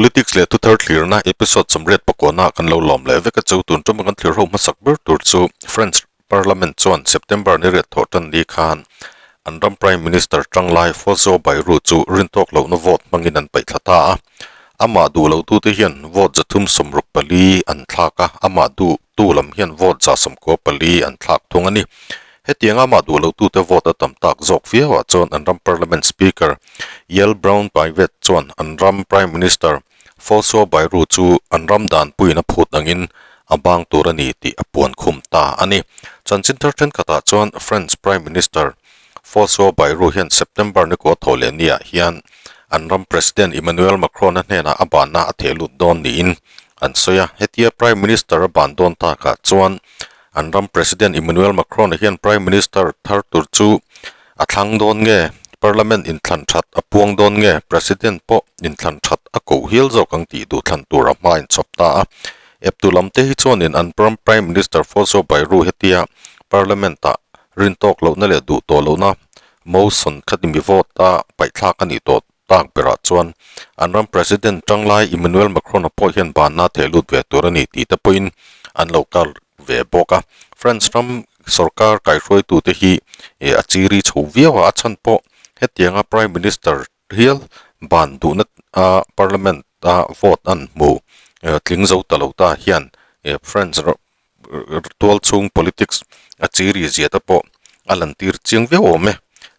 Politics leh thuthar thlirna episode 89 ah kan lo lawm leh vek a chu tun tuma kan thlir ho hmasak ber tur chu French Parliament chuan September ni riat thawh tan ni khan an ram Prime Minister tanglai François Bayrou chu rintawk lohna vote hmangin an paih thla ta a. Amah duh lohtute hian vote 364 an thlak a, amah duh tu lam hian vote 194 an thlak thung a ni. Hetianga amah duh lohtute vote a tam tak zawk viauah chuan an ram Parliament Speaker Yael Braun-Pivet chuan an ram Prime Minister François Bayrou chu an ram danpuiin a phut angin a bang tur a ni tih a puan khum ta a ni. Chanchin thar thenkhatah chuan French Prime Minister François Bayrou hian September ni kua thawh leh niah hian an ram President Emmanuel Macron-a hnenah a banna a theh lut dawn niin an sawi a. Hetia Prime Minister a ban dawn takah chuan an ram President Emmanuel Macron-a hian Prime Minister thar tur chu a thlang dawn nge, Parliament inthlan that a puang dawn nge, President pawh inthlan that a koh hial zawk ang tih duhthlan tur a hma inchhawp ta a. Eptu lam te hi chuanin an ram Prime Minister François Bayrou hetia Parliament-ah Rintawk lohna leh duh tawh lohna motion kha mi vote a paihthlak a nih tawh tak berah chuan an ram President tanglai Emmanuel Macron-a pawh hian banna theh lut ve tur a ni tih te pawhin an lo kal ve bawk a. France ram sorkar kaihruaitute hi a chiri chho viau a, a chhan pawh hetianga Prime Minister hial ban duhna a Parliament a vote an hmu tling zo ta lo ta hian France tual chhung politics a chiri zia te pawh a lan tir chiang viau awm e.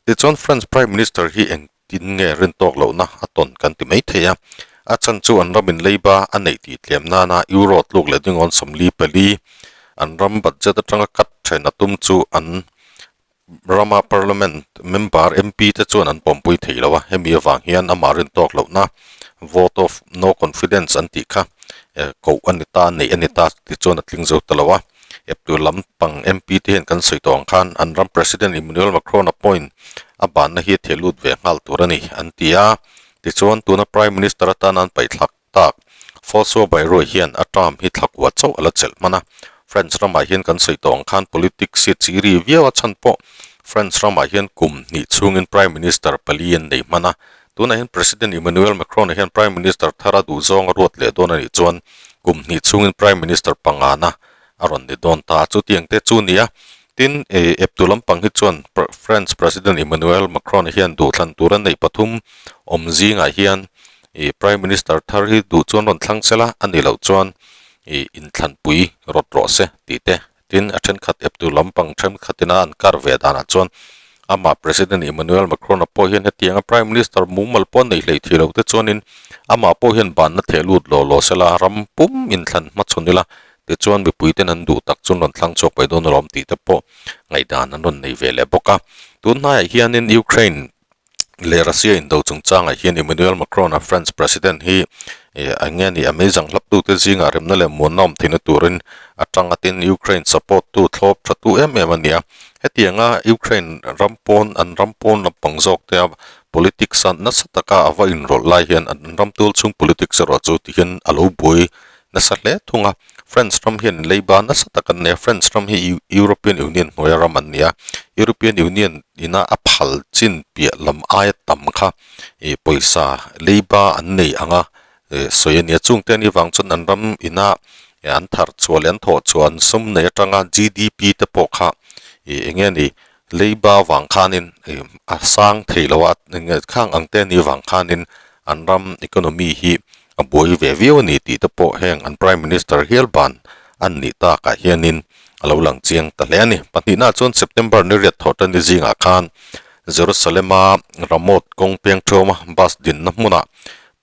Tichuan France Prime Minister hi engtin nge rin tawk lohna a tawn kan ti mai thei a, a chhan chu an ram in leiba a neih tih tlem nana Euro tluk leh dingawn 44 an ram budget atanga cut then a tum chu an rama Parliament member MP te chuan an pawmpui thei lo a, hemi avang hian amah rin tawk lohna vote of no confidence an tih kha koh a ni ta, neih a ni ta tichuan a tling zo ta lo a. Eptu lampang MP te hian kan sawi tawh ang khan an ram President Emmanuel Macron a point a banna hi a theh lut ve nghal tur a ni an ti a, tichuan tuna Prime Minister atana an paihthlak tak. François Bayrou hian a term hi thla kua chauh a la chelh hman a, French ramah hian kan sawi tawh ang khan politics hi a chiri viau a chhan pawh French ramah hian kum hnih chhungin Prime Minister pali an nei hman a, tunah hian President Emmanuel Macron-a hian Prime Minister thar a duh zawng a ruat leh dawn a nih chuan kum hnih chhungin Prime Minister pangana a rawn ni dawn ta. Chutiang te chu nia, tin eptu lampang hi chuan French President Emmanuel Macron hian duhthlan tur a neih pathum awm zingah hian ih Prime Minister thar hi duh chuan rawn thlang sela a nih loh chuan ih inthlanpui rawt rawh se tih te tin a thenkhat eptu lampang thenkhatina an kar ve danah chuan amah President Emmanuel Macron-a pawh hian hetianga Prime Minister mumal pawh a neih hleih thei lo te chuanin amah pawh hian banna theh lut law law sela ram pum inthlan hmachhawn ila tichuan mipuiten an duh tak chu an rawn thlang chhuak mai dawn alawm tih te pawh ngaihdan an rawn nei ve leh bawk a. Tun hnaiah hianin Ukraine leh Russia indo chungchangah hian Emmanuel Macron a France President hi eng nge ni a meizang hlaptute zingah remna leh muanna awm theihna turin a tang atin Ukraine support tu thlawp tha tu em em a ni a. Hetianga Ukraine ram pawn an ram pawn lampang zawk te a politics a nasa taka a va inrawlh lai hian an ram tual chhung politics erawh chu tihian a lo buai nasa hle thung a. France ram hian leiba nasa tak an nei a, France ram hi European Union hnuaia ram an ni a, European Union ina a phal chin piah lam aia tam kha ih pawisa leiba an nei ang a ih sawi a ni a, chungte anih vang chuan an ram ina an thar chhuah leh an thawh chhuah an sum nei atanga G_D_P te pawh kha ih eng nge ni leiba vang khanin ih a sang thei lo a eng nge khang ang te anih vang khanin an ram economy hi a buai ve viau a ni tih te pawh heng an Prime Minister hial ban an nih takah hianin a lo lang chiang ta hle a ni. Pahnihna chuan September ni riat thawh tan ni zingah khan Jerusalem-a Ramot kawng peng thawma bus dinna hmunah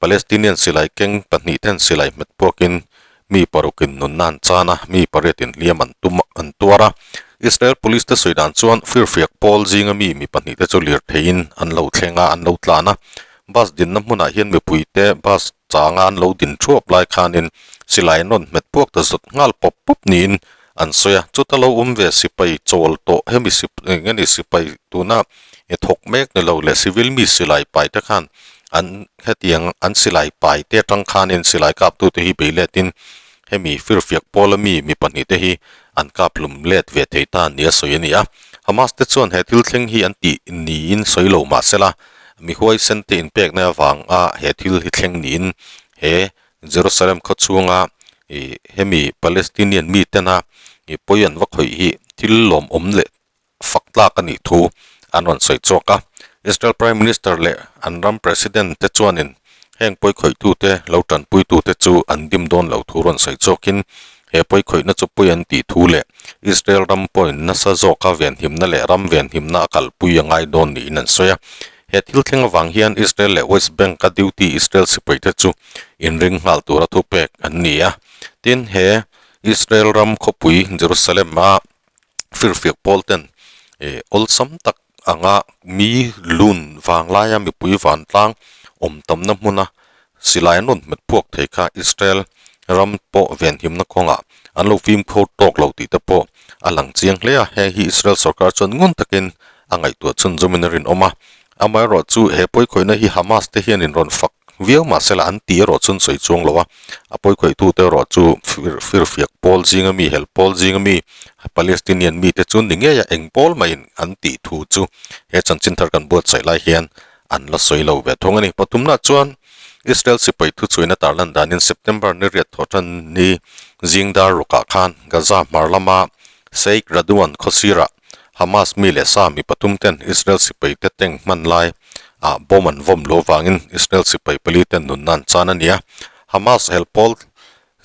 Palestinian silai keng pahnih ten silai hmet puakin mi parukin nunna an chan a, mi pariatin hliam an tum an tuar a. Israel police te sawi dan chuan firfiak pawl zinga mi mi pahnih te chu lirtheiin an lo thleng a, an lo tlan a. Bus dinna hmunah hian mipuite bus changa an lo din thuap lai khanin silai an rawn hmet puak ta zawt nghal pawp pawp niin an sawi a. Chuta lo awm ve sipai chawl tawh hemi eng nge ni sipai tuna thawk mek ni lo leh civil mi silai pai te khan an hetiang an silai pai te atang khanin silai kaptute hi bei letin hemi firfiak pawla mi mi pahnih te hi an kap hlum let ve thei ta nia sawi a ni a. Hamas te chuan he thil thleng hi an tih niin sawi lo mahsela mi huaisen te inpekna avanga he thil hi thleng niin He Jerusalem khaw chhunga ih hemi Palestinian mi tena ih pawi an va khawih hi thil lawmawm leh fak tlak a nih thu an rawn sawi chhuak a. Israel Prime Minister leh an ram President te chuanin heng pawi khawihtute lo tanpuitute chu an dim dawn lo thu rawn sawi chhuakin he pawi khawihna chu pawi an tih thu leh Israel ram pawhin nasa zawka venhimna leh ram venhimna a kalpui a ngai dawn niin an sawi a. He thil thleng avang hian Israel leh West Bank-a duty Israel sipaite chu inring nghal tura thupek an ni a. Tin, he Israel ram khawpui Jerusalem-a firfiak pawl ten ih awlsam tak anga mi lun vang laia mipui vantlang awm tamna hmuna silai an rawn hmet phuak thei kha Israel ram pawh venhimna kawngah an lo fimkhur tawk lo tih te pawh a lang chiang hle a, heng hi Israel sorkar chuan ngun takin a ngaihtuah chhunzawmin a rinawm a, amaherawhchu he pawikhawihna hi Hamas te hianin rawn fak viau mahsela an tih erawh chuan sawi chuang lo a, a pawikhawih tute erawh chu firfiak pawl zinga mi, hel pawl zinga mi, Palestinian mite chu ni ngei a, eng pawl maiin an tih thu chu he chanchin thar kan buatsaih lai hian an la sawi lo ve thung a ni. Pathumna chuan Israel sipai thuchhuina tarlan danin September ni riat thawhtan ni zingdar rukah khan Gaza hmar lama Sheikh Radwan khawsirah Hamas mi leh sa mi pathum ten Israel sipai te tank hman lai ah bomb an vawm lo vangin Israel sipai pali ten nunna an chan a ni a. Hamas hel pawl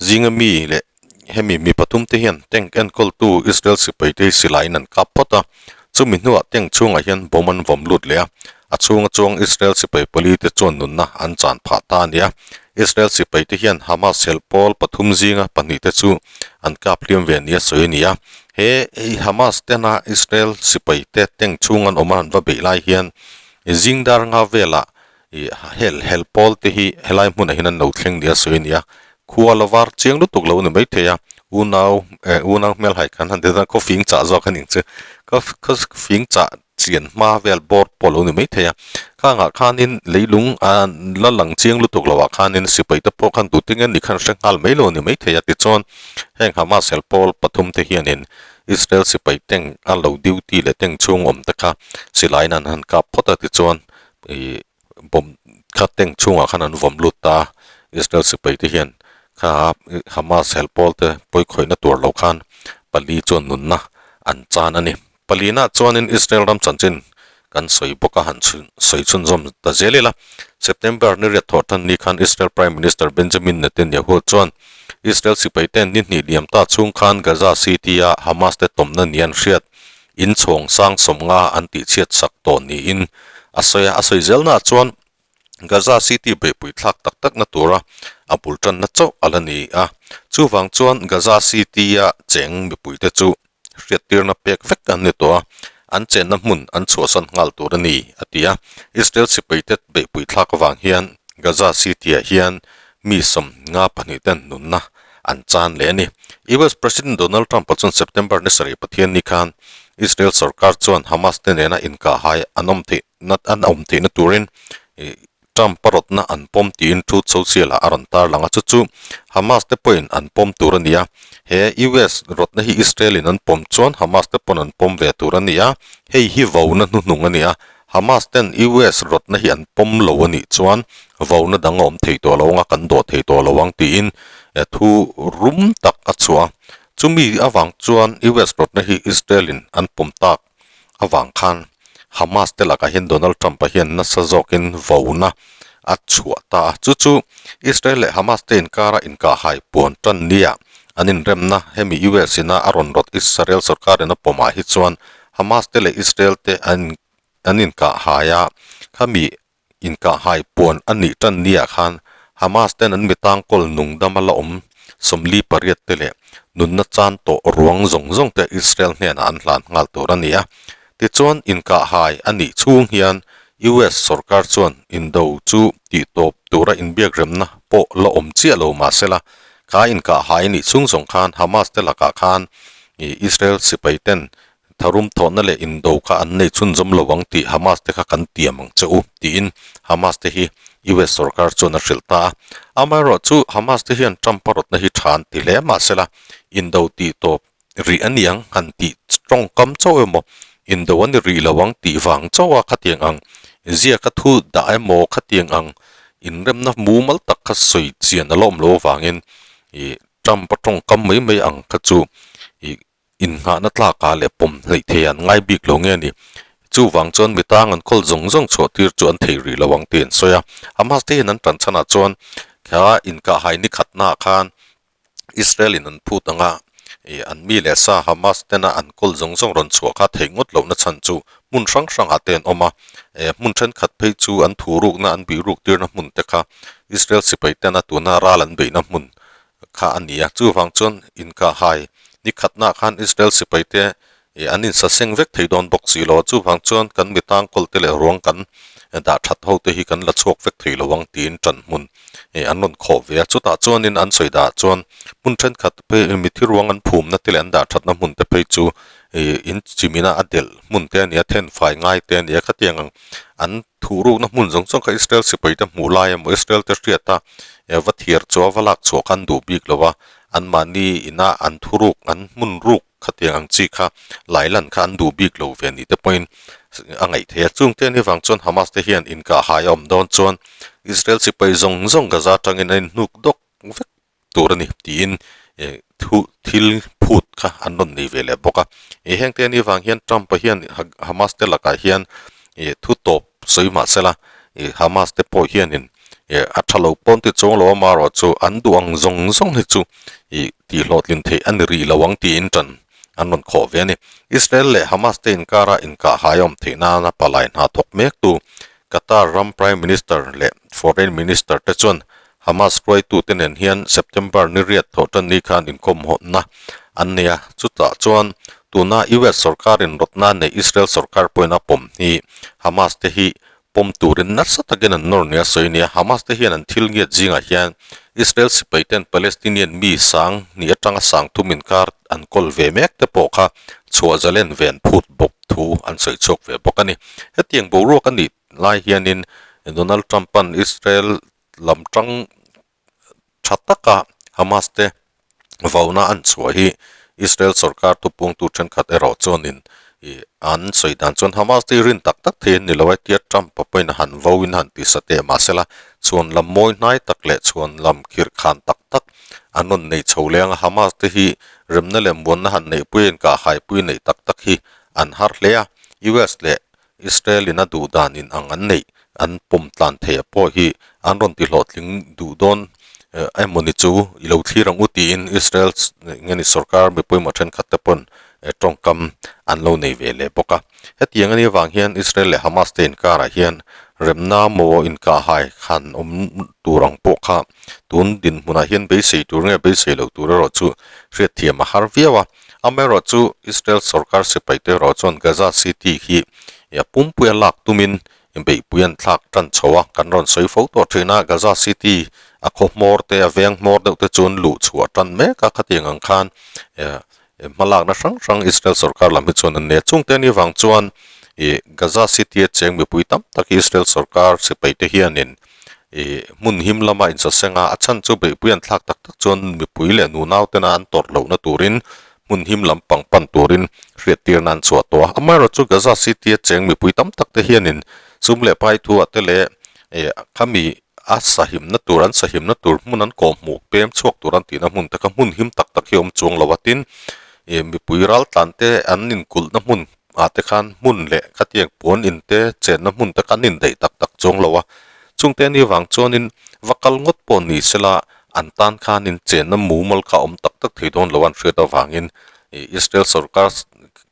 zinga mi leh hemi mi pathum te hian tank enkawltu Israel sipai te hi silaiin an kap phawt a, chumi hnuah tank chhungah hian bomb an vawm lut leh a, a chhunga chuang Israel sipai pali te chuan nunna an chan phah ta a ni a. Israel sipai te hian Hamas hel pawl pathum zinga pahnih te chu an kap hliam ve nia sawi a ni a. He Hamas tena Israel sipai te tank chhung an awm a an va beih lai hian zingdar nga velah hel hel pawl te hi helai hmunah hian an lo thleng nia sawi a ni a. Khua la var chiang lutuk lo a ni maithei a, unau eh unau hmelhai khan han ti chuan khaw fing chah zawk a ning chu khaw khaw fing chah chian hma vel board pawh lo ni maithei a khangah khanin leilung a la lang chiang lutuk loh ah khanin sipai te pawh khan duh tinge ni khan hre nghal mai lo a ni maithei a tichuan heng Hamas hel pawl pathum te hianin Israel sipai tank a lo duty leh tank chhung awm te kha silaiin an han kap phawt a tichuan ih bomb kha tank chhungah khan an vawm lut ta a Israel sipai te hian kha Hamas hel pawl te pawikhawihna tur lo khan pali chuan nunna an chan a ni. Palina chuanin Israel ram chanchin kan sawi bawk a, han sawi chhunzawm ta zel ila. September ni riat thawh tan ni khan Israel Prime Minister Benjamin Netanyahu chuan Israel sipai ten ni hnih liam ta chhung khan Gaza City-a Hamas te tawmna ni an hriat in chhawng sang sawmnga an tihchhiat sak tawh niin a sawi a. A sawi zelnaah chuan Gaza City beihpui thlak tak takna tura a bul tanna chauh a la ni a, chuvang chuan Gaza City-a cheng mipuite chu hriattirna pek vek an ni tawh a, an chenna hmun an chhuahsan nghal tur a ni, a ti a. Israel sipaite beihpui thlak avang hian Gaza City-ah hian mi 52 ten nunna an chan leh a ni. US President Donald Trump-a chuan September ni sarih Pathianni khan Israel sorkar chuan Hamas te nena inkahhai an awm theih na an awm theihna turin ih Trump a rawtna an pawm tiin Truth Social ah a rawn tarlang a, chu chu Hamas te pawhin an pawm tur a ni a, he US rawtna hi Israel in an pawm chuan Hamas te pawn an pawm ve tur a ni a, hei hi vona hnuhnung a ni a, Hamas ten US rawtna hi an pawm lo a nih chuan vona dang a awm thei tawh lo anga kan dawh thei tawh lo ang tiin thu rum tak a chhuah a, chumi avang chuan US rawtna hi Israel in an pawm tak. avang khan Hamas te lakah hian Donald Trump-a hian nasa zawkin vona a chhuah ta a. Chu chu Israel leh Hamas te inkara inkahhai puan tan nia an inremna hemi US ina a rawn rawt Israel sorkarin a pawmah hi chuan Hamas te leh Israel te an an inkahhai a, khami Inkahhai puan a nih tan niah khan Hamas ten an mi tangkawl nungdam a la awm 48 te leh nunna chan tawh ruang zawng zawng te Israel hnenah an hlan nghal tur a ni a. Tichuan inkahhai a nih chhung hian US sorkar chuan indo chu tihtawp tura inbiakremna pawh la awm chiah lo mahsela kha inkahhai a nih chhung zawng khan Hamas te lakah khan Israel sipai ten Tharum thawhna leh indo kha an nei chhunzawm lo ang tih Hamas te kha kan tiam ang che u, tiin Hamas te hi US sorkar chuan a hrilh ta a. Amaherawhchu Hamas te hian Trump a rawtna hi tha an ti hle mahsela indo tih tawp rih a ni ang han tih tawngkam chauh emaw indo a ni rih lo ang tih vang chauh a khatiang ang ziaka thu dah emaw khatiang ang. inremna mumal tak kha sawi chian a la awm lo avangin ih Trump a tawngkam mai mai ang kha chu ih inngahna tlakah leh pawm hleih thei an ngai bik lo nge a ni. Chuvang chuan mi tang an kawl zawng zawng chhuah tir chu an thei rih lo ang tih an sawi a. Hamas te hian an tan chhanah chuan kha inkahhai ni khatnaah khan Israel in an phut ang a, ih an mi leh sa Hamas tena an kawl zawng zawng rawn chhuah kha theih ngawt lohna chhan chu hmun hrang hrangah te an awm a. Eh hmun thenkhat phei chu an thu rukna an bih ruk tirna hmun te kha Israel sipai tena tuna ral an beihna hmun kha a ni a, chuvang chuan inkahhai ni khatnaah khan Israel sipaite ih an insaseng vek thei dawn bawk si lo a, chuvang chuan kan mi tangkawl te leh ruang kan dah that ho te hi kan la chhuak vek thei lo ang tiin ṭan hmun ih an rawn khawh ve a, chutah chuanin an sawi dah chuan hmun thenkhat phei mithi ruang an phumna te leh an dah thatna hmun te phei chu ih in chimina a delh hmun te a ni a, thenfai ngai te a ni a, khatiang ang an Thuh rukna hmun zawng zawng kha Israel sipaite hmuh lai emaw Israel te hriata va thiar chu a va lak chhuah kha an duh bik lo a, anmahni ina an thuruk an hmun ruk khatiang ang chi kha lai lan kha an duh bik lo ve ni te pawhin a ngaih theih a. Chungte ani vang chuan Hamas te hian inkahhai a awm dawn chuan Israel sipai zawng zawng Gaza atangin an inhnuk dawk vek tur a ni tiin thu thil phut kha an rawn nei ve leh bawk a. Ih hengte anih vang hian Trump-a hian Hamas te lakah hian ih thu tawp sawi mah sela ih Hamas te pawh hianin ih a tha lo pawn ti chuang lo amaherawh chu an duh ang zawng zawng hi chu ih tihhlawhtlin theih a ni rih lo ang tiin tan an rawn khawh ve a ni. Israel leh Hamas te inkara inkahhai a awm theih nana palai hna thawk mektu Qatar ram Prime Minister leh Foreign Minister te chuan Hamas hruaitute nen hian September ni riat thawh tan ni khan inkawmhawtna an nei a, chutah chuan tuna US sorkarin rawtna neih Israel sorkar pawhin a pawm hi Hamas te hi pawm turin nasa takin an nawr nia sawi a ni a. Hamas te hian an thil ngiat zingah hian Israel sipai ten Palestinian mi sang hnih atanga sang thum inkar an kawl ve mek te pawh kha chhuah zalen ve an phut bawk thu an sawi chhuak ve bawk a ni. Hetiang boruak a nih lai hianin Donald Trump-a'n Israel lam tang tha taka Hamas te vauna an chhuah hi Israel sorkar thupungtu thenkhat erawh chuanin ih an sawi dan chuan Hamas te hi rin tak tak thei an ni lo a tia Trump-a pawhin a han vauin a han ti sa teh mahsela chhuan lam mawi hnai tak leh chhuan lam khirh khan tak tak an rawn nei chho leng a Hamas te hi remna leh muanna han neihpui a inkahhaipui neih tak tak hi an har hle a US leh Israel in a duh dan in ang an neih an pawm tlan thei a pawh hi an rawn ti hlawhtling duh dawn emaw ni chu i lo thlir ang u tiin Israel nge ni sorkar mipui maw thenkhat te pawn tawngkam an lo nei ve leh bawk a. Hetiang anih avang hian Israel leh Hamas te inkarah hian remna maw inkahhai khan awm tur ang pawh kha tun dinhmunah hian beisei tur nge beisei loh tur erawh chu hriatthiam a har viau a. Amaherawhchu, Israel sorkar sipaite erawh chuan Gaza City hi a pumpuia lak tumin beihpui an thlak tan chho a, kan rawn sawi fo tawh thin a, Gaza City a khaw hmawr te, a veng hmawr deuh te chu an luh chhuah tan mek a, khatiang ang khan hmalakna hrang hrang Israel sorkar lam hi chuan an nei a, chungte anih vang chuan Gaza City a cheng mipui tam tak hi Israel sorkar sipaite hianin Ih, hmun him lama insaseng a, a chhan chu beihpui an thlak tak tak chuan mipui leh nunau tena an tawrh lohna turin hmun him lam pang pan turin hriattirna an chhuah tawh a. Amaherawhchu chu Gaza City a cheng mipui tam tak te hianin sum leh pai thu ah te leh ih khami a sahimna tur an sahimna tur hmun an kawhhmuh pem chhuak tur an tihna hmun te kha hmun him tak tak hi a awm chuang lo a, tin ih mipui raltlan te an inkulhna hmun ah te khan hmun leh khatiang puan in te chenna hmun te kan indaih tak tak chuang lo a, chungte ani vang chuanin va kal ngawt pawh ni sela an tan khanin chenna mumal kha a awm tak tak thei dawn lo an hriat avangin ih Israel sorkar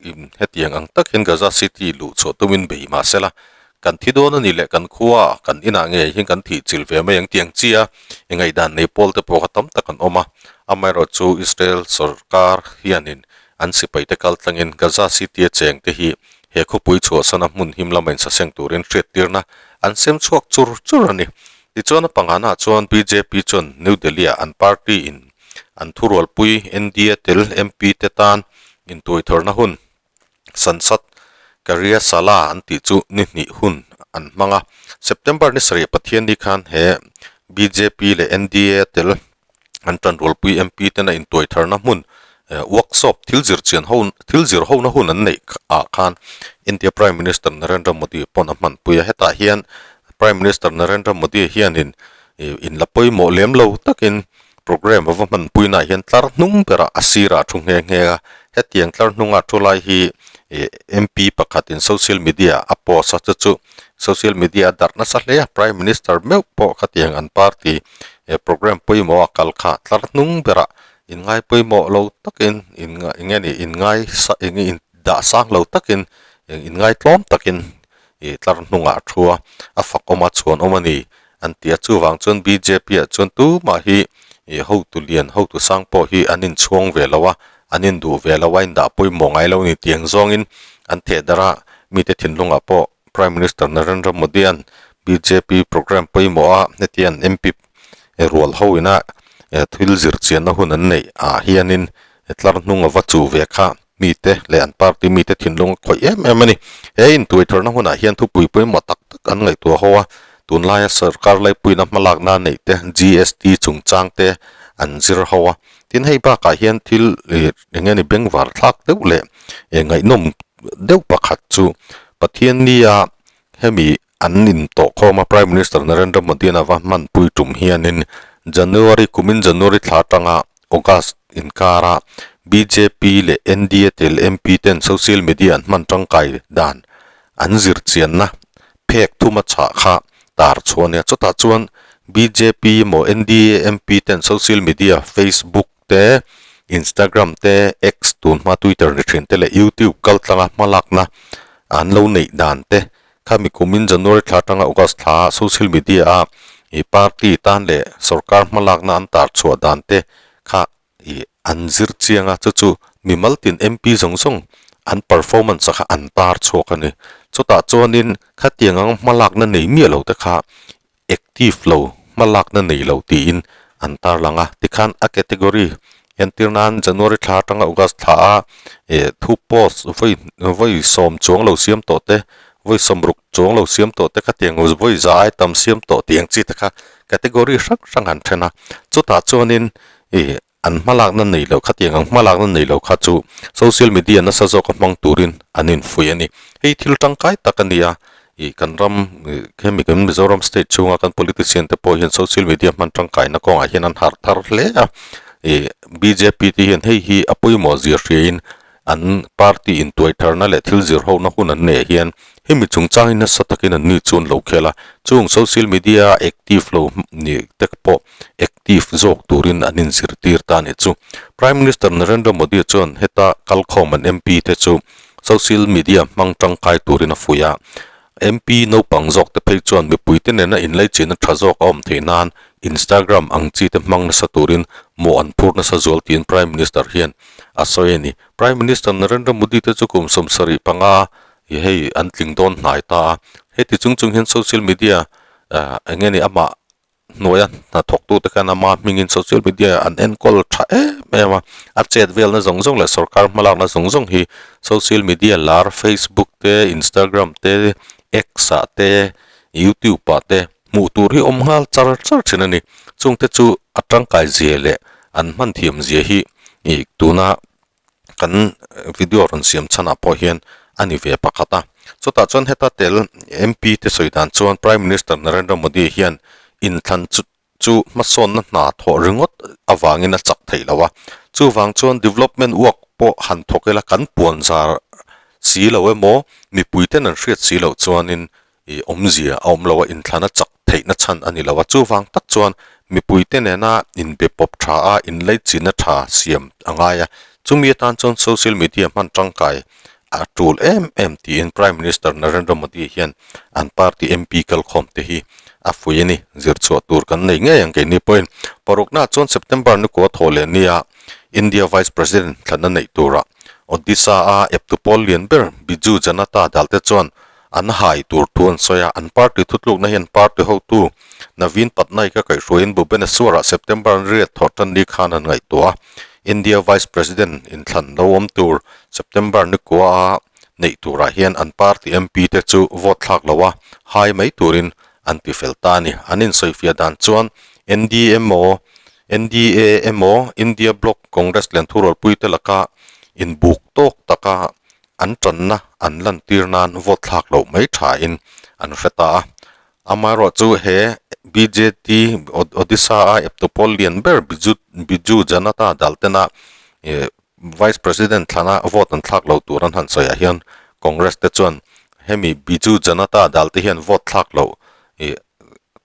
in hetiang ang tak hian Gaza City luh chhuah tumin bei mah sela kan thi dawn a ni leh kan khua kan inah ngei hian kan thih chilh ve mai ang tih ang chi a ngaihdan nei pawl te pawh kha tam tak an awm a, amaherawhchu Israel sorkar hianin An sipaite kal tlangin Gaza City a cheng te hi he khawpui chhuahsana hmun him lama insaseng turin hriattirna an sem chhuak chur chur a ni. Tichuan a pangana chuan bjp chuan New Delhi-ah an party in an thurualpui NDA tel MP te tan intuaitharna hun Sansad Karyasala an tih chu ni hnih hun an hmang a. September ni sarih Pathianni khan he bjp leh NDA tel an tanrualpui MP ten a intuai tharna hmun workshop thil zir chian ho thil zir hona hun an neih ah khan India Prime Minister Narendra Modi pawn a hmanpui a hetah hian. Prime Minister Narendra Modi hianin ih in la pawimawh lem lo takin programme a va hmanpuinaah hian tlar hnung berah a sirah a thu nghe nghe a, hetiang tlar hnunga thu lai hi ih MP pakhatin social media a post a chu chu social media a darh nasa hle a, Prime Minister meuh pawh khatiang an party eh programme pawimawh a kal kha tlar hnung berah inngai pawimawh lo takin in eng nge ni inngai sa eng nge dah sang lo takin eng inngai tlawm takin ih tlar hnungah a thu a, a fak awm a chhuan awm a ni an ti a, chuvang chuan bjp ah chuan tumah hi ih hotu lian hotu sang pawh hi an inchhuang ve lo a, an induh ve lo a, indah pawimawh ngai lo a ni tih ang zawngin an theh darh a, mite thinlungah pawh Prime Minister Narendra Modi an bjp programme pawimawh a hetiang MP rual ho ina thil zir chianna hun an neih ah hianin tlar hnung a va chuh ve kha mite leh an party mite thinlung a khawih em em a ni. He intuaitharna hunah hian thupui pawimawh tak tak an ngaihtuah ho a, tunlaia sarkar laipuina hmalakna neih te, GST chungchang te an zir ho a. Tin, hei bakah hian thil ih eng nge ni bengvar thlak deuh leh ngaihnawm deuh pakhat chu Pathiannia hemi An intawh khawm a, Prime Minister Narendra Modi-a'n a va hmanpui tum hianin January kumin January thla atanga August inkara bjp leh NDA tel MP ten social media an hman tangkai dan an zir chianna phek thuma chhah kha tar chhuah a nia. Chutah chuan bjp emaw NDA MP ten social media Facebook te, Instagram te, X tunhma Twitter ni thin te leh YouTube kaltlanga hmalakna an lo neih dan te Khami kumin January thla atanga August thla social media a ih party tan leh sorkar hmalakna an tar chhuah dan te kha ih an zir chiang a, chu chu mimal tin MP zawng zawng an performance a kha an tar chhuak a ni. Chutah chuanin khatiang ang hmalakna nei miah lo te kha active lo, hmalakna nei lo tiin an tarlang a. Tikhan a category entir nan January thla atanga August thla a eh thu post vawi vawi sawm chuang lo siam tawh te, vawi sawmruk chuang lo siam tawh te khatiang vawi za ai tam siam tawh tih ang chi te kha category hrang hrang an then a. Chutah chuanin ih An hmalakna nei lo khatiang ang hmalakna nei lo kha chu social media nasa zawka hmang turin an infuih a ni. Hei thil tangkai tak a ni a, ih kan ram hemi kan Mizoram state chhunga kan politician te pawh hian social media hman tangkaina kawngah hian an harh thar hle a, ih bjp te hian hei hi a pawimawh zir hriain An party intuaitharna leh thil zirhona hun an neih hian hemi chungchangin nasa takin an ni chu an lo khel a, chung social media a active lo ni te pawh active zawk turin an inzirtir ta a ni chu. Prime Minister Narendra Modi chuan heta kalkhawm an MP te chu social media hmang tangkai turin a fuih a, MP naupang zawk te phei chuan mipuite nena inlaichinna tha zawk a awm theih nan Instagram ang chi te hmang nasa turin mawh an phur nasa zual tiin Prime Minister hian a sawi a ni. Prime Minister Narendra Modi te chu kum 75 i hei an tling dawn hnai ta a, heti chung chung hian social media eng nge ni amah hnuaia hnathawktute khan ama hmingin social media an enkawl tha em em a, a chet velna zawng zawng leh sorkar hmalakna zawng zawng hi social media lar Facebook te, Instagram te, X ah te, YouTube ah te hmuh tur hi awm nghal char char thin a ni. Chungte chu a tangkai zia leh an hman thiam zia hi ih tuna kan video rawn siam chhanah pawh hian a ni ve pakhat a. Chutah chuan heta tel MP te sawi dan chuan Prime Minister Narendra Modi hian inthlan chu chu hmasawnna hna thawh ringawt avangin a chak theih lo a. Chuvang chuan development work pawh han thawk ila kan puan zar si lo emaw mipui ten an hriat si loh chuanin ih awmzia a awm lo a, inthlana chak theihna chhan a ni lo a, chuvang tak chuan mipuite nena inbe pawp tha a, inlaichinna tha siam a ngai a, chumi atan chuan social media hman tangkai a tul em em tiin Prime Minister Narendra Modi hian an party MP kalkhawm te hi a fuih a ni. Zirchhuah tur kan nei ngei ang keini pawhin paruknaah chuan September nikua thawh leh nia India Vice President thlanna neih turah Odisha-a eptu pawl lian ber Biju Janata Dal te chuan An hai tur thu an sawi a, an party thutlukna hian party hotu Naveen Patnaik a kaihhruaiin Bhubaneswar-ah September an riat thawh tan ni khan an ngaihtuah a. India Vice President inthlan lo awm tur September nikua a neih turah hian an party MP te chu vote thlak lo a, hai mai turin an ti fel ta a ni. An insawifiah dan chuan NDMO, NDA emaw India Bloc Congress lian thurualpuite laka inbuk tawk taka an tanna an lantir nan vote thlak loh mai thain an hre ta a. Amaherawhchu he BJD Odisha-a eptu pawl lian ber Biju Biju Janata Dal tena Vice President thlana vote an thlak lo tur an han sawiah hian Congress te chuan hemi Biju Janata Dal te hian vote thlak loh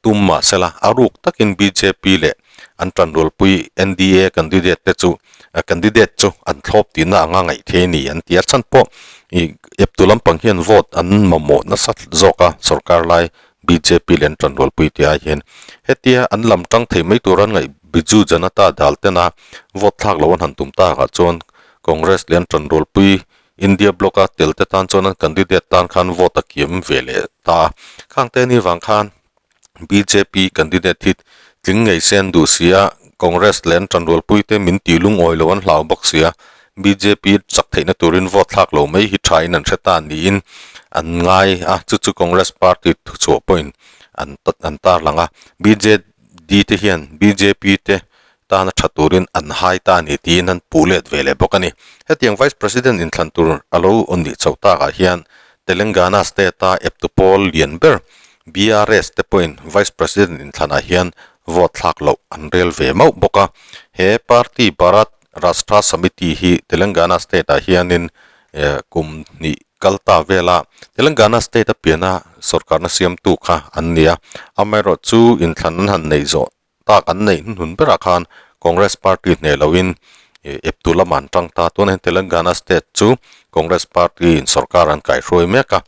tum mahsela a ruk takin bjp leh an tanrualpui NDA candidate te chu candidate chu an thlawp tihna anga ngaih thei a ni an ti a chhan pawh ih eptu lampang hian vote an mamawh nasa zawk a sorkar lai bjp leh an tanrualpui tih ai hian hetia an lam tang thei mai tur an ngaih Biju Janata Dal tena vote thlak loh an han tum takah chuan Congress leh an tanrualpui India bloc a tel te tan chuan an candidate tan khan vote a kiam ve leh ta a, khang te ni vang khan bjp candidate hi tling ngei se an duh si a, Congress leh an tanrualpui te min tih lungawi lo an hlau bawk si a, bjp chak theihna turin vote thlak lo mai hi tha in an hre ta niin an ngai a, chu chu Congress party thuchhuah pawhin an an tarlang a, bjd te hian bjp te tana tha turin an hai ta a ni tiin an puh let ve leh bawk a ni. Hetiang Vice President inthlan tur a lo awn nih chhoh takah hian Telangana State-a eptu pawl lian ber BRS te pawhin Vice President inthlanah hian vote thlak loh an rel ve mauh bawk a. He party Bharat Rashtra Samiti hi Telangana State-ah hianin kum hnih kal ta vela Telangana State-a piana sorkarna siamtu kha an ni a. Amaherawhchu inthlan an han neih zawh tak an neih hnuhnun berah khan Congress party hneh loin eptu lamah an tang ta. Tunah hian Telangana state chu Congress party in sorkar an kaihruai mek a.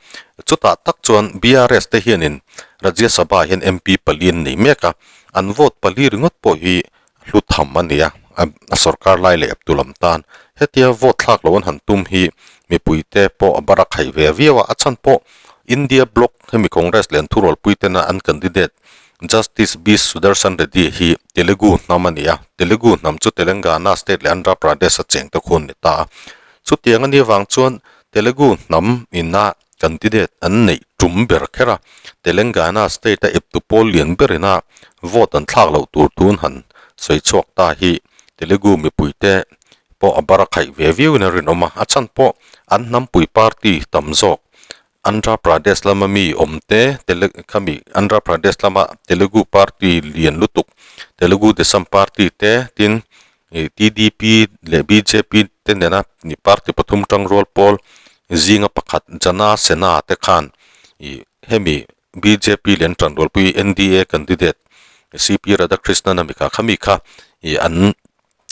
Chutah tak chuan BRS te hianin Rajya Sabha hian MP pali an nei mek a. An vote pali ringawt pawh hi hlu tham a ni a, a sorkar lai leh eptu lam tan. Hetia vote thlak loh an han tum hi mipuite pawh a bar a khaih ve viau a. A chhan pawh India bloc hemi Congress leh an thurualpui tena an candidate Justice B Sudarshan Reddy hi Telugu hnam a ni a, Telugu hnam chu Telangana state leh Andhra Pradesh a cheng te khu an ni ta a. Chutiang a nih avang chuan Telugu hnam ina candidate an neih tum ber kher a, Telangana state a eptu pawl lian ber ina vote an thlak loh tur tun han sawi chhuak ta hi Telugu mipuite pawh a bar a khaih ve viauin a rinawm a, a chhan pawh an hnampui party tam zawk Andhra Pradesh lama mi awm te, Tele khami Andhra Pradesh lama Telugu party lian lutuk Telugu Desam party te tin ih TDP leh bjp te nena party pathum tangrual pawl zinga pakhat Jana Sena te khan ih hemi bjp leh an tanrualpui NDA candidate CP Radhakrishnan ami kha khami kha ih an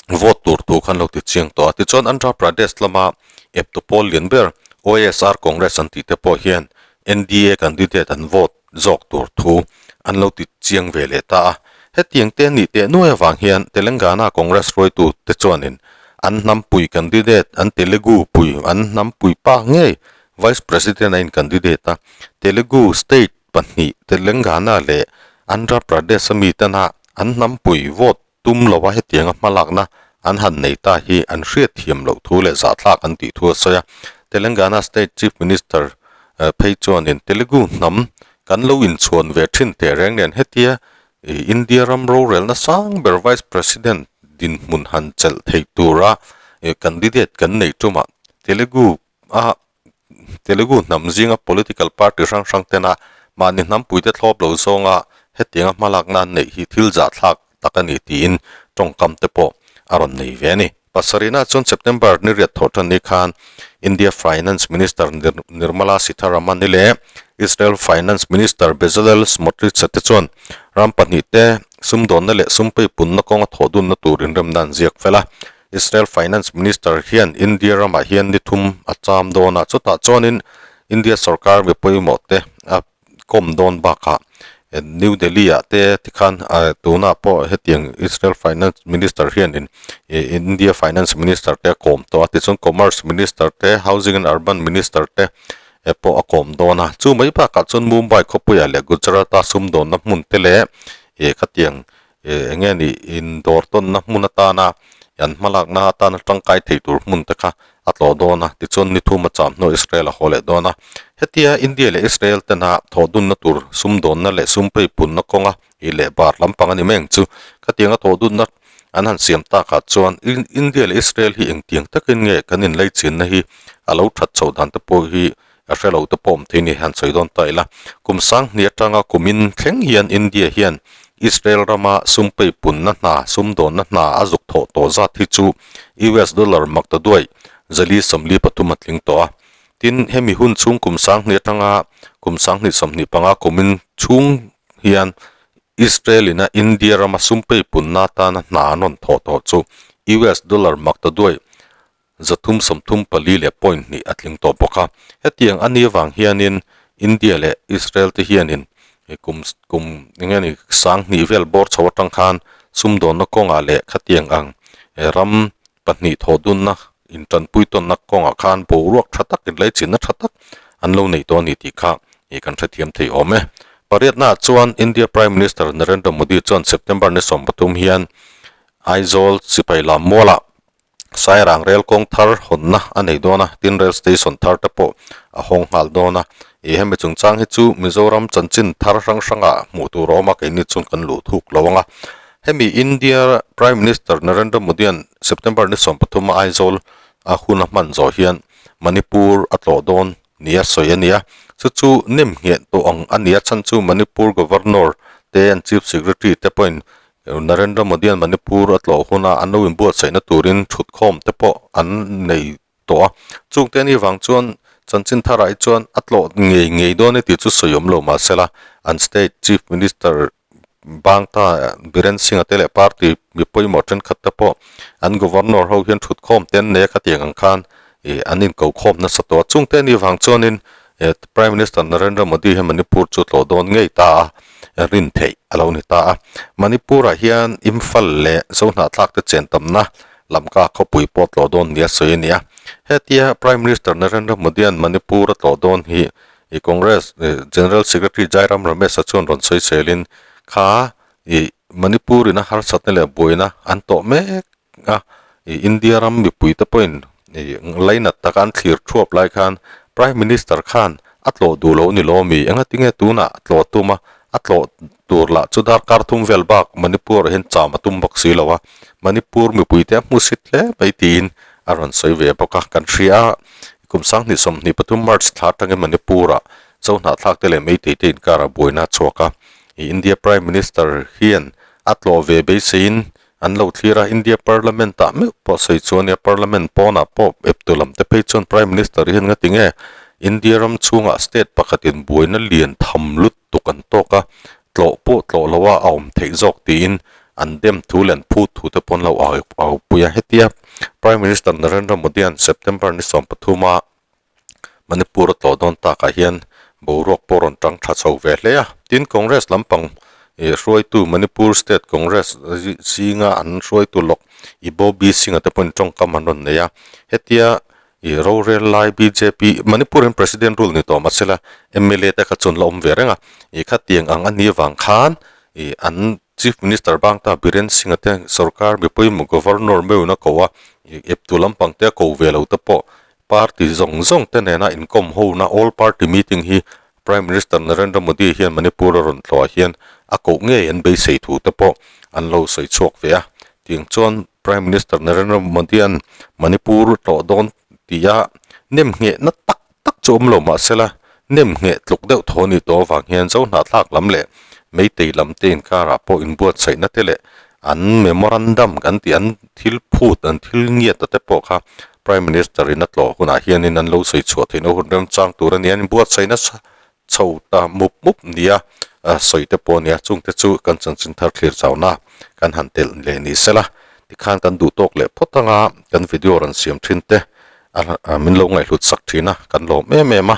vote tur thu khan lo ti chiang tawh a. Tichuan Andhra Pradesh lama eptu pawl lian ber YSR Congress an tih te pawh hian NDA candidate an vote zawk tur thu an lo ti chiang ve leh ta a. Hetiang te nih teh nuai avang hian Telangana Congress hruaitu te chuanin an hnampui candidate an Telugu pui an hnampui pa ngei Vice President a in candidate a, Telugu state pahnih Telangana leh Andhra Pradesh a mi tena an hnampui vote Tum lova hetianga hmalakna an han nei ta hi an hriat thiam loh thu leh zahthlak an tih thu a sawi a. Telangana State Chief Minister phei chuanin Telugu hnam kan lo inchhuan ve thin teh reng nen hetia India ram rorelna sang ber Vice President dinhmun han chelh thei tura candidate kan neih tumah Telugu a Telugu hnam zinga political party hrang hrang tena mahni hnampuite thlawp lo zawnga hetianga hmalakna an neih hi thil zahthlak tak a ni tiin tawngkam te pawh a rawn nei ve a ni. Pasarihna chuan September ni riat thawh tan ni khan India Finance Minister Nirmala Sitharaman leh Israel Finance Minister Bezalel Smotrich-a te chuan ram pahnihte sumdawnna leh sumpeipunna kawnga thawh dunna tur inremna an ziak fel a. Israel Finance Minister hian India ramah hian ni thum a cham dawn a, chutah chuanin India sorkar mi pawimawh te a kawm dawn bakah New Delhi ah te tikhan tunah pawh hetiang Israel Finance Minister hianin India Finance Minister te a kawm tawh a, tichuan Commerce Minister te, Housing and Urban Minister te pawh a kawm dawn a. Chu mai bakah chuan Mumbai khawpuiah leh Gujarat-a sumdawnna hmun te leh khatiang Eng nge ni indawr tawnna hmun atana an hmalakna atana tangkai thei tur hmun te kha a tlawh dawn a, tichuan ni thum a cham hnuah Israel a haw leh dawn a. Hetia India leh Israel tena thawhdunna tur sumdawnna leh sumpeipunna kawnga ih leh bar lampang a ni mai ang chu. Khatianga thawhdunna an han siam takah chuan India leh Israel hi engtiang takin nge kan inlaichinna hi a lo that chho dan te pawh hi. A hre lo te pawh awm thei ni han sawi dawn ta ila. Kum sanghnih atanga kumin thleng hian India hian Israel rama sum peipunna hna, sumdawnna hna a zuk thawh tawh zat hi chu US dollar maktaduai zali 43 a tling tawh a. Tin, hemi hun chhung kum sanghnih atanga kum 2025 kumin chhung hian Israel ina India rama sum peipunna atana hna an rawn thawh tawh chu US dollar maktaduai 334.2 a tling tawh bawk a. Hetiang a ni avang hianin India leh Israel te hianin kum kum eng nge ni 2000 vel bawr chho atang khan sumdawnna kawngah leh khatiang ang ram pahnih thawh dunna intanpui tawnna kawngah khan boruak tha tak inlaichinna tha tak an lo nei tawh a ni tih kha kan hrethiam thei awm e. Pariatnaah chuan India Prime Minister Narendra Modi chuan September ni 13 hian Aizawl sipai lam mualah Sairang rel kawng thar hawnna a nei dawn a, tin rel station thar te pawh a hawng nghal dawn a. Ih hemi chungchang hi chu Mizoram chanchin thar hrang hrangah hmuh tur a awm a, keini chuan kan luh thuk lo ang a. Hemi India Prime Minister Narendra Modi-a'n September ni 13 a Aizawl a hun a hman zawh hian Manipur a tlawh dawn nia sawi a ni a, chu chu nem ngheh tawh ang a ni a, chhan chu Manipur Governor te an Chief Secretary te pawhin Narendra Modi-a'n Manipur a tlawh huna an lo inbuatsaihna turin thutkhawm te pawh an nei tawh a. Chungte ani vang chuan chanchin tharah hi chuan a tlawh ngei ngei dawn e tih chu sawi awm lo mahsela an state Chief Minister Bangta Biren Singh-a te leh party mi pawimawh thenkhat te pawh an Governor ho hian thutkhawm te an nei a khatiang ang khan ih an inkokhawm nasa tawh a. Chungte ani vang chuanin Prime Minister Narendra Modi hian Manipur chu tlawh dawn ngei ta a. rin theih a lo ni ta a. Manipur-ah hian Imphal leh Zohnahthlak te chen tamna Lamka khawpui pawh tlawh dawn nia sawi a ni a. Hetia Prime Minister Narendra Modi-a'n Manipur a tlawh dawn hi i Congress General Secretary Jairam Ramesh-a chuan rawn sawi selin kha i Manipur-in a harsatna leh buaina an tawh mek a, i India ram mipui te pawhin i lainat taka an thlir thuap lai khan Prime Minister khan a tlawh duh lo ni lo ami? Engatinge tunah a tlawh tum a, a tlawh tur lah chu darkar thum vel bak Manipur ah hian cham a tum bawk si lo a, Manipur mipui te a hmusit hle mai tiin a rawn sawi ve bawk a, kan hria a, kum 2023 March thla atangin Manipur ah Zohnahthlak te leh Meitei te inkarah buaina a chhuak a, i India Prime Minister hian a tlawh ve beiseiin An lo thlir a, India Parliament ah meuh pawh sawi chu a nia, Parliament pawnah pawh eptu lam te phei chuan Prime Minister hian nga tinge India ram chhungah state pakhatin buaina lian tham lutuk an tawk a, tlawh pawh tlawh lo a a awm theih zawk tiin an dem thu leh an phut thu te pawh an lo au pui a. Hetia Prime Minister Narendra Modi-a'n September ni 13 a Manipur a tlawh dawn takah hian boruak pawh rawn tang tha chho ve hle a. Tin, Congress lampang ih hruaitu Manipur State Congress zinga an hruaitu lawk Ibobi Singh-a te pawhin tawngkam an rawn nei a. Hetia ih rorel lai bjp Manipur hian President rule ni tawh mahsela mla te kha chuan la awm ve reng a. Ih khatiang ang a nih avang khan ih an Chief Minister Bangta Biren Singh-a te sorkar mipui Governor meuhin a ko a, ih eptu lampang te a ko ve lo te pawh Party zawng zawng te nena inkawm hona All Party Meeting hi Prime Minister Narendra Modi hian Manipur a rawn tlawhah hian a koh ngei an beisei thu te pawh an lo sawi chhuak ve a. Tiang chuan Prime Minister Narendra Modi-a'n Manipur tlawh dawn tia nem nghehna tak tak chu awm lo mahsela nem ngheh tluk deuh thaw a nih tawh avang hian Zohnahthlak lam leh Meitei lam te inkarah pawh inbuatsaihna te leh an memorandum kan tih an thil phut an thil ngiat a te pawh kha Prime Minister in a tlawh hunah hianin an lo sawi chhuah theihna hun remchang tur a ni a, an inbuatsaihna chho ta mup mup nia sawi te pawh a ni a, chungte chu kan chanchin thar thlir chauhna kan han telh leh ni sela tikhan kan duh tawk leh phawt anga kan video rawn siam thin te min lo ngaihhlut sak thin a, kan lawm em em a,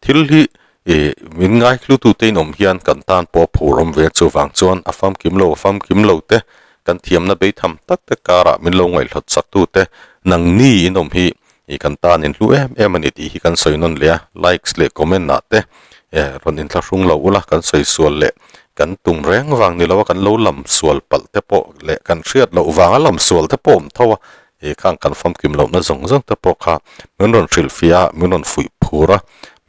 thil hi Ih, min ngaihlutute in awm hian kan tan pawh a phur awm ve chuvang chuan a famkim lo a famkim lo te, kan thiamna beitham tak te karah min lo ngaihhlawt saktute nangni in awm hi ih kan tan in hlu em em a ni tih hi kan sawi nawn leh a, likes leh comment ah te eh rawn inthlahrung lo ula kan sawi sual leh kan tum reng vang ni lo a kan lo lam sual palh te pawh leh kan hriat loh vanga lam sual te pawh awm tho a, He khang kan famkim lohna zawng zawng te pawh kha min rawn hrilhfiah a, min rawn fuih phur a,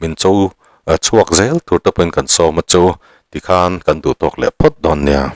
min cho chhuak zel tur te pawhin kan sawm a chu tikhan kan duh tawk leh phawt dawn nia.